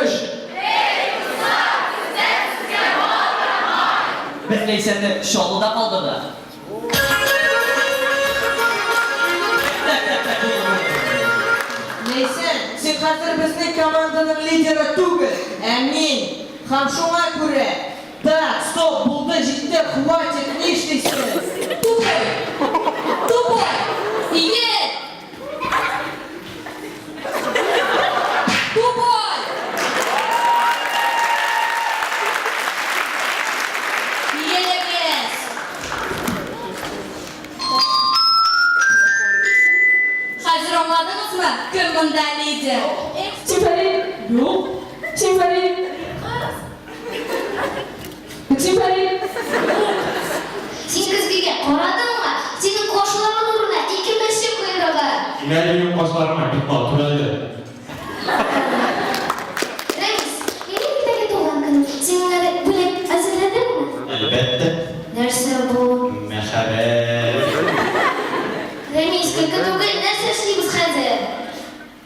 өч. Эй, дуслар, бездән сезгә бал һәм май! Без Ләйсәнне Чаллыда калдырдык. Ләйсән, син хәзер безнең команданың лидеры түгел, ә мин. Һәм шуңа күрә, так, стоп, булды, җитте, хватит, нишлисең? Тупой! Тупой! Егет! Тупой! Иелегез! Хәзер аңладыгызмы, кем монда лидер? Син Фәрит? Юк. Син Фәрит? Син Фәрит? Син көзгегә карадыңмы? Синең кашларың урынына ике мәче койрыгы. Син әле минем кашларыма бик матур әле. Рәмис, минем иртәгә туган көнем. Син миңа бүләк әзерләдеңме? Әлбәттә. Нәрсә бу? Мәхәббәт. Рәмис, көлке түгел, нәрсә эшлибез хәзер?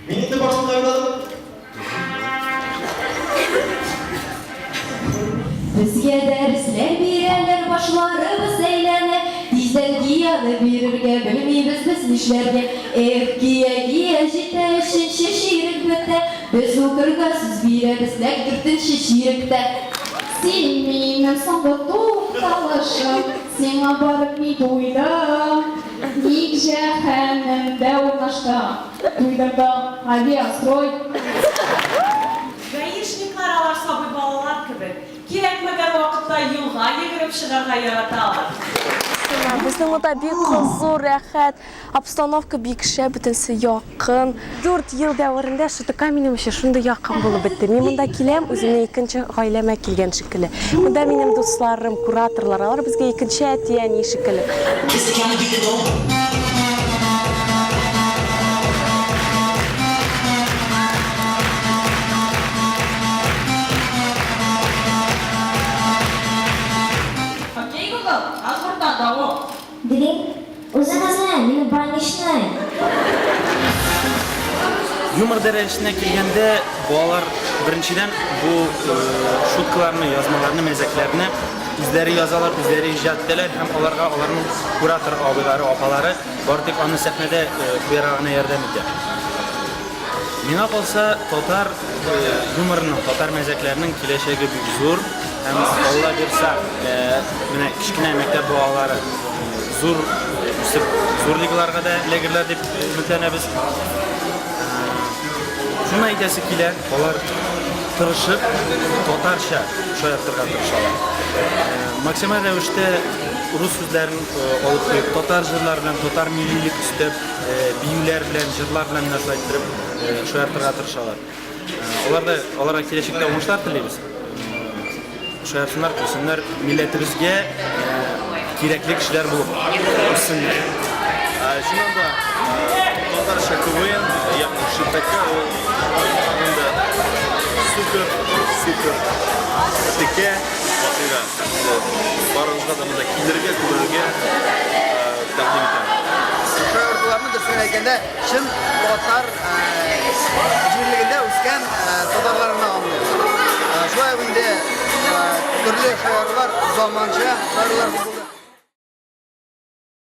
Мин инде башын да уйладым. Безгә дәресләр бирәләр, башларыбыз әйләнә, Тиздән ГИАны бирергә, белмибез без нишләргә. Эх, ГИА, ГИА җитә, өченче чирек бетә, Без укырга сүз бирәбез нәкъ дүртенче чиректә. Син минем соңгы тукталышым, Сиңа барып мин туйдым. Ник җәһәннәмдә урнаштың? Туйдырдың, Авиастрой. Гаишниклар алар сабый балалар кебек, кирәкмәгән вакытта юлга йөгереп чыгарга яраталар. Безнең монда бик кызу, рәхәт, обстановка бик шәп, бөтенесе якын. 4 ел дәверендә ШТК минем өчен шундый якын булып бетте. Мин монда киләм, үземнең икенче гаиләмә килгән шикелле. Монда минем дусларым, кураторлар, алар безгә икенче әти-әни шикелле. Окей, Google, азмыртан даво. Блин, үзегезне, мин больничный. Юмор дәрәҗәсенә килгәндә, балалар, беренчедән, бу шуткаларны, язмаларны, мәзәкләрне үзләре язалар, үзләре иҗат итәләр һәм аларга аларның куратор абыйлары, апалары бары тик аны сәхнәдә куярга гына ярдәм итә. Миңа калса, татар юморының, татар мәзәкләренең киләчәге бик зур һәм Алла бирса, менә кечкенә мәктәп балалары зур үсеп, зур лигаларга да эләгерләр дип өметләнәбез. Шуны әйтәсе килә, алар тырышып татарча шаяртырга тырышалар. Максималь рәвештә рус сүзләрен алып куеп, татар җырлары белән, татар миллилек өстәп, биюләр белән, җырлар белән менә шулай иттереп шаяртырга тырышалар. Алар да, аларга киләчәктә уңышлар телибез. Шаярсыннар, көлсеннәр, милләтебезгә кирәкле кешеләр булып үссеннәр. Чыннан да, татарча КВН, ягъни ШТК ул инде супер, супер текә вакыйга. Инде барыгызга да монда килергә, күрергә тәкъдим итәм. Шаяртуларны дөресен әйткәндә, чын татар җирлегендә үскән татарлар гына аңлый. Шулай ук инде төрле шаярулар, заманча шаярулар күп булды.